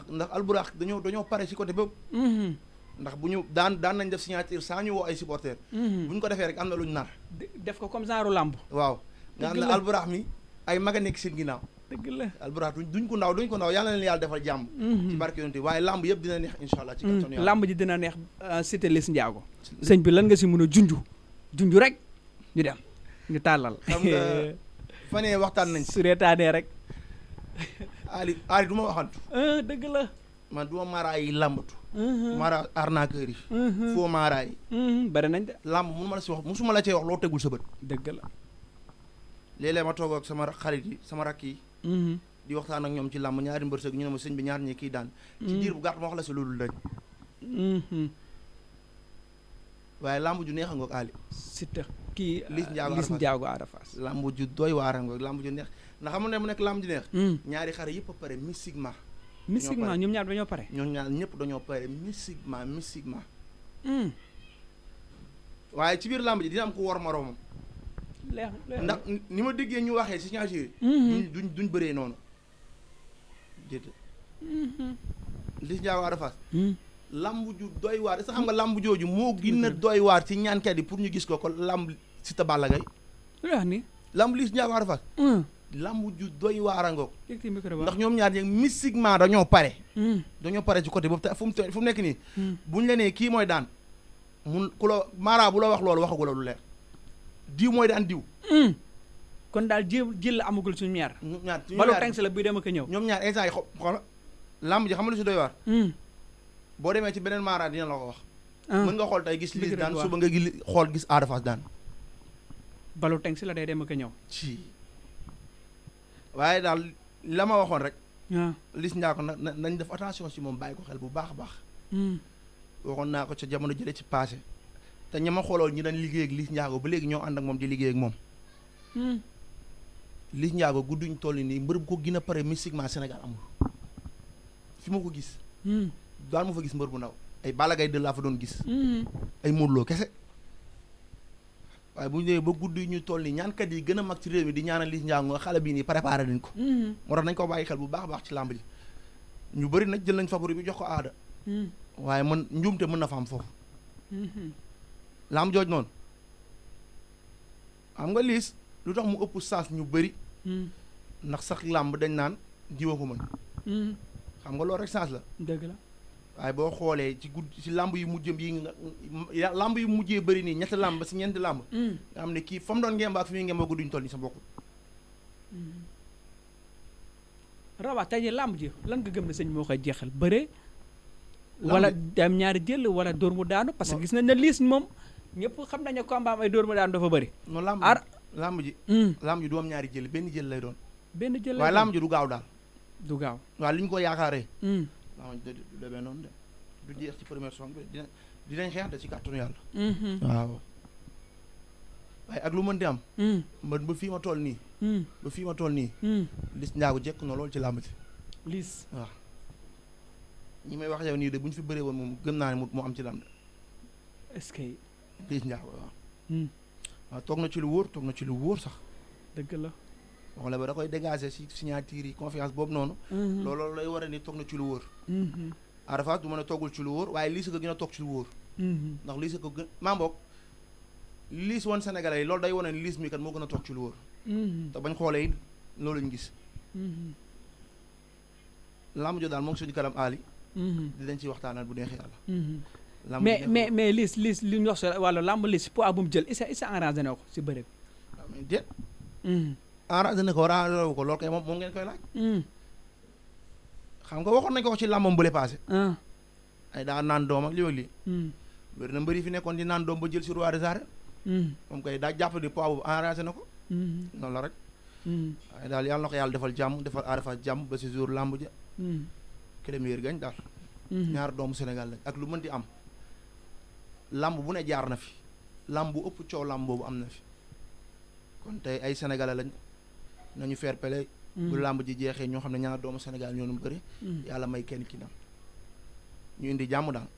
ndax alburax dañoo pare ci côté bépp. ndax bu ñu daan nañ def signature sans ñu woo ay supporters. bu ñu ko defee rek am na lu ñu nar. def ko comme genre lamb. waaw nga xam ne alburax mi ay mag a nekk seen ginnaaw. dëgg la alburax duñ ko ndaw yàlla na leen yàlla defal jàmm. ci barke yonent waaye lamb yëpp dina neex incha allah. ci kàttanu yàlla lamb ji dina neex Cité Liss Ndiago. sëñ bi lan nga si mën a junj rek ñu dem ñu tàllal. xam nga fanee waxtaan nañ su reetaanee rek. Ali du ma waxantu. dëgg la. man du ma mara yi lambatu. mara arnaqueur yi. foo mara yi. bari nañ de. lamb mënu ma la si wax musuma la cee wax loo tegul sa bët. dëgg la. léeg-léeg ma toog ak sama xarit yi sama rakk yi. di waxtaan ak ñoom ci lamb ñaari mbër sëg ñu ne ma sëñ bi ñaar ñi kii daan. ci diir bu gàtt ma wax la si loolu dañ. waaye lamb ju neex a ngoog Ali. Siteu kii Liss Ndiago Ada Fass lamb ju doy waar a ngoog lamb ju neex ndax xam ne mu nekk lamb ju neex. ñaari xare yëpp a pare mystiquement. ñoom ñaar dañoo pare. ñoom ñaar ñëpp dañoo pare mystiquement. waaye ci biir lamb ji dina am ko war moroomam. ndax ni ma déggee ñu waxee si signature yi. duñ bëree noonu. déedéet. Liss Ndiago Ada Fass. lamb ju doy waar sax xam nga lamb jooju moo gën a doy waar ci ñaankat yi pour ñu gis ko lamb Siteu Balla Gaye. lamb Liss Ndiago Ada Fass. lamb ju doy waar a ngoog. ndax ñoom ñaar ñeeg mystiquement dañoo pare. dañoo pare ci côté boobu te fu mu nekk nii. buñ la nee kii mooy daan mun ku la mara bu la wax loolu waxagu la lu leer. diw mooy daan diw. kon daal jël la amagul suñu ñaar. balu tànk la buy dem ak ñëw. ñoom ñaar instant yi xool lamb ji xam nga lu si doy waar. boo demee ci beneen mara dina la ko wax. mën nga xool tey gis Liss daan suba nga gis Ada Fass daan. balu tànk la day dem ak ñëw. ci waaye daal la ma waxoon rek. Liss Ndiago nañ def attention si moom bàyyi ko xel bu baax a baax. waxoon naa ko ca jamono jële ci passé te ña ma xooloon ñi dañ liggéey ak Liss Ndiago ba léegi ñoo ànd ak moom di liggéey ak moom. Liss Ndiago gudduñ toll nii mbër bu ko gën a pare mystiquement Sénégal amul fi ma ko gis. daal ma fa gis mbër bu ndaw ay Balla Gaye de laa fa doon gis. ay Modou Lo kese. waaye bu ñu demee ba guddi ñu toll nii ñaankat yi gën a mag ci réew mi di ñaanal Liss Ndiago xale bii nii préparé nañ ko. moo tax nañ ko bàyyi xel bu baax a baax ci làmb ji. ñu bëri nag jël nañ favori bi jox ko Ada. waaye njuumte mën na fa am foofu. làmb jooj noonu xam nga Liss lu tax mu ëpp sens ñu bëri. ndax sax làmb dañ naan jiwa ko mën. xam nga loolu rek sens la. dëgg la. waaye boo xoolee ci làmb yu mujjëm yi làmb yu mujjee bëri nii ñetti làmb si ñeenti làmb. nga xam ne kii fa mu doon ngemb ak fi muy ngemb duñ toll nii sa bokkul. Rawa tey làmb ji lan nga gëm ne sëñ moo koy jeexal bëre. wala dem ñaari jël wala dóor mu daanu. parce que gis nañ ne Liss moom ñëpp xam nañ ne combat am ay dóor mu daanu dafa bëri. non làmb ji. làmb ji du am ñaari jël benn jël lay doon. benn jël lay doon waaye làmb ji du gaaw daal. du gaaw waaw li ñu ko yaakaaree. làmb ji du demee noonu de du jeex ci première song bi dinañ xeex de ci kàttanu yàlla. waaw. waaye ak lu mën di am. ba fii ma toll nii. ba fii ma toll nii. Liss Ndiago jekk na loolu ci làmb ji. Liss waaw. ñi may wax yow nii de bu ñu fi bëree woon moom gëm naa ne mu am ci làmb de. est-ce que. Liss Ndiago waaw. waaw toog na ci lu wóor sax. dëgg la. wax la ba da koy dégager ci signature yi confiance boobu noonu. loolu lay war a ni toog na ci lu wóor. Ada Fass du mën a toggul ci lu wóor waaye Liss ko gën a toog ci lu wóor. ndax Liss ko gën maa mboog Liss woon Sénégalais yi loolu day wane ni Liss mi kat moo gën a toog ci lu wóor. te bañ xoolee loolu lañu gis. lamb jo daal moo ngi suñu kanam Ali. di leen ci waxtaanal bu neexee yàlla. mais Liss li ñu wax si wàllu lamb Liss poids bu mu jël isa arrangé na ko si bëre bi. waaw mais déet. arrangé na ko arrangé ko loolu kay moom ngeen koy laaj. xam nga waxoon nañ ko ci làmbam bële paase. ay daa naan doom ak lii ak lii. wér na mbëri fi nekkoon di naan doom ba jël si roi des arènes. moom kay daa jàpp di poids boobu arrangé na ko. noonu la rek. waaye daal yàlla na ko yàlla defal jàmm defal Ada Fass jàmm ba si jour làmb ja. premier gañ daal. ñaar doomu Sénégal lañ ak lu mën di am. làmb bu ne jaar na fi. làmb bu ëpp coow làmb boobu am na fi. kon tey ay sénégalais lañ nañu fair play. bu làmb ji jeexee ñoo xam ne ñaar doomu Sénégal ñoo nu bëri. yàlla may kenn ki ndam. ñu indi jàmm daal.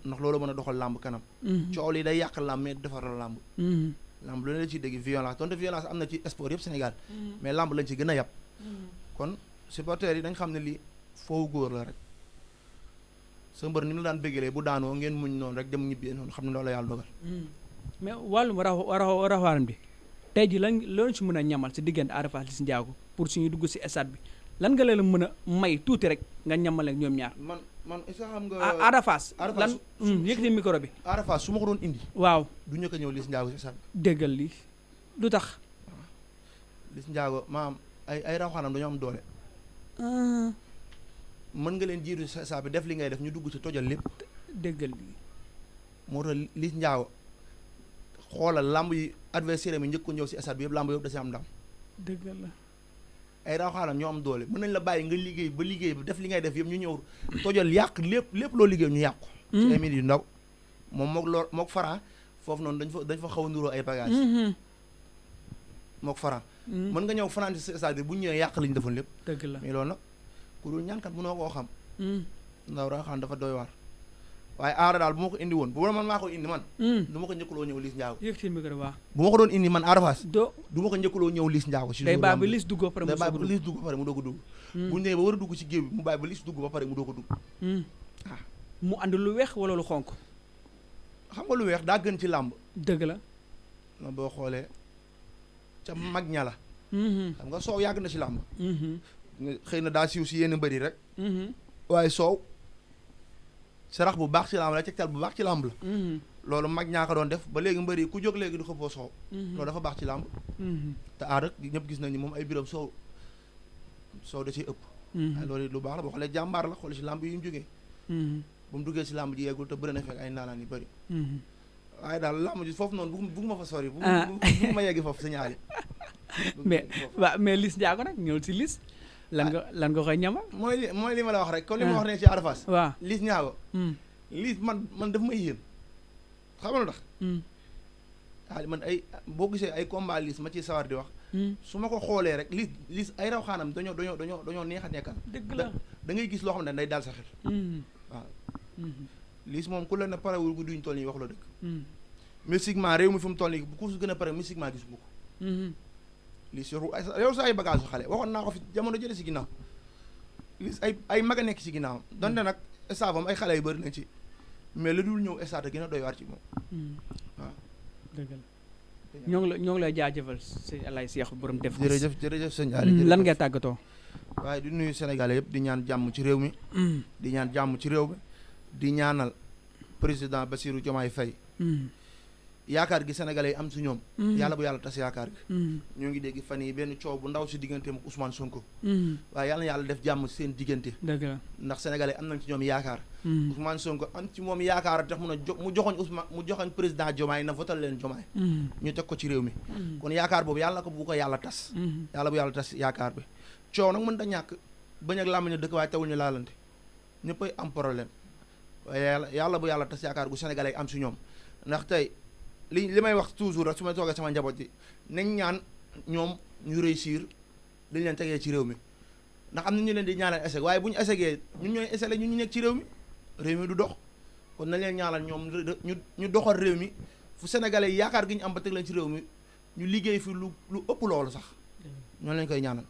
ndax loolu mën a doxal làmb kanam. coow li day yàq làmb mais defaral làmb. làmb lu ne la ciy dégg violence donte violence am na ci sport yëpp Sénégal. mais làmb lañ ci gën a yàpp. kon supporters yi dañ xam ne lii foofu góor la rek. sa mbër ni mu la daan bégalee bu daanoo ngeen muñ noonu rek dem ñibbi noonu xam ne loolu la yàlla dogal. mais wàllum raxawaan bi tey ji lan loolu si mën a ñamal si diggante Ada Fass Liss Ndiago pour suñu dugg si stade bi lan nga leen mën a may tuuti rek nga ñamal ak ñoom ñaar. man est-ce que xam nga. Ada Fass lan yëkkati micro bi. Ada Fass su ma ko doon indi. waaw du ñu ko ñëw Liss Ndiago si stade bi. déggal lii lu tax. Liss Ndiago maam ay rawaxaanam dañoo am doole. mën nga leen jiitu si stade bi def li ngay def ñu dugg ci tojal lépp. déggal lii. moo tax Liss Ndiago xoolal lamb yi adversaire mi njëkk ko ñëw si stade bi yëpp lamb yëpp da si am ndam. déggal la. ay rawaxaanam ñoo am doole mën nañ la bàyyi nga liggéey ba def li ngay def yëpp ñu ñëw tojal yàq lépp loo liggéey ñu yàqu. ci ay minutes yu ndaw moom mook Franc foofu noonu dañ fa xaw a nuroo ay bagages. mook Franc. mën nga ñëw fanaan si stade bi bu ñu ñëwee yàq li ñu defoon lépp. dëgg la mais loolu nag ku dul ñaankat mënoo koo xam. ndaw rawaxaan dafa doy waar. waaye Ada daal bu ma ko indi woon bu man maa ko indi man. du ma ko njëkkaloo ñëw Liss Ndiago. yëkkati micro waaw. bu ma ko doon indi man Ada Fass. du ma ko njëkkaloo ñëw Liss Ndiago. si day bàyyi ba Liss dugg ba pare mu day bàyyi ba Liss dugg ba pare mu doog a dugg. bu ñu nee ba war a dugg ci géew bi mu bàyyi ba Liss dugg ba pare mu doog a dugg. mu ànd lu weex wala lu xonk. xam nga lu weex daa gën ci làmb. dëgg la. na boo xoolee ca mag ña la. xam nga soow yàgg na ci làmb. xëy na daa siiw si yenn mbëri rek. waaye soow sarax bu baax ci làmb la tegtal bu baax ci làmb la. loolu mag ñaa ko doon def ba léegi mbëri ku jóg léegi du xëppoo soow. loolu dafa baax ci làmb. te Ada ñëpp gis nañ ni moom ay biram soow da ciy ëpp. loolu lu baax la boo xoolee jàmbaar la xool ci làmb yi mu jógee. ba mu duggee ci làmb ji yeggul te bëri na fekk ay naanaan yu bëri. waaye daal làmb ji foofu noonu bugguma fa sori. bugguma yeggi foofu sa ñaari. mais Liss Ndiago nag ñëwul si Liss. lan nga koy ñamal. mooy li ma la wax rek comme li ma wax ne ci Ada Fass. waaw Liss Ndiago. Liss man daf may yéem. xam nga lu tax. man boo gisee ay combat Liss ma ciy sawar di wax. su ma ko xoolee rek Liss ay raw xaanam dañoo neex a nekkal. dëgg la da ngay gis loo xam ne day daal sa xel. waaw. Liss moom ku la ne parewul gu duñ toll nii wax la dëgg. mystiquement réew mi fu mu toll nii ku su gën a pare mystiquement gis nga ko. Liss yow sa ay bagage su xale waxoon naa ko fi jamono jële si ginnaaw. Liss ay mag a nekk si ginnaaw donte nag staffam ay xale yu bëri nañ ci mais lu dul ñëw stade gën a doy waar ci moom. waaw. dëgg la ñoo ngi lay jaajëfal si Alaye Cheikh borom def. jërëjëf sëñ Ali. lan ngay tàggatoo. waaye di nuyu Sénégalais yëpp di ñaan jàmm ci réew mi. di ñaan jàmm ci réew mi di ñaanal président Bassirou Diomaye Faye. yaakaar gi sénégalais yi am si ñoom. yàlla bu yàlla tas yaakaar gi. ñoo ngi dégg fan yi benn coow bu ndaw si digganteem ak Ousmane Sonko. waaye yàlla na yàlla def jàmm seen diggante. dëgg la ndax sénégalais am nañ ci ñoom yaakaar. Ousmane Sonko am ci moom yaakaar tax mu joxoñ président Diomaye na votal leen Diomaye. ñu teg ko ci réew mi. kon yaakaar boobu yàlla ko bu ko yàlla tas. yàlla bu yàlla tas yaakaar bi. coow nag mën da ñàkk bañ ak làmmiñ dëkk waaye tawul ñu laalante ñëppay am problème waaye yàlla bu yàlla tas yaakaar gu sénégalais am si ñoom ndax tey li may wax toujours rek su ma toogee sama njaboot yi nañ ñaan ñoom ñu réussir dañ leen tegee ci réew mi ndax am na ñu leen di ñaanal échec waaye bu ñu échecgee ñun ñooy échec ñun ñu nekk ci réew mi du dox kon nañ leen ñaanal ñoom ñu doxal réew mi fu sénégalais yaakaar gi ñu am ba teg leen ci réew mi ñu liggéey fi lu ëpp loolu sax ñoo leen koy ñaanal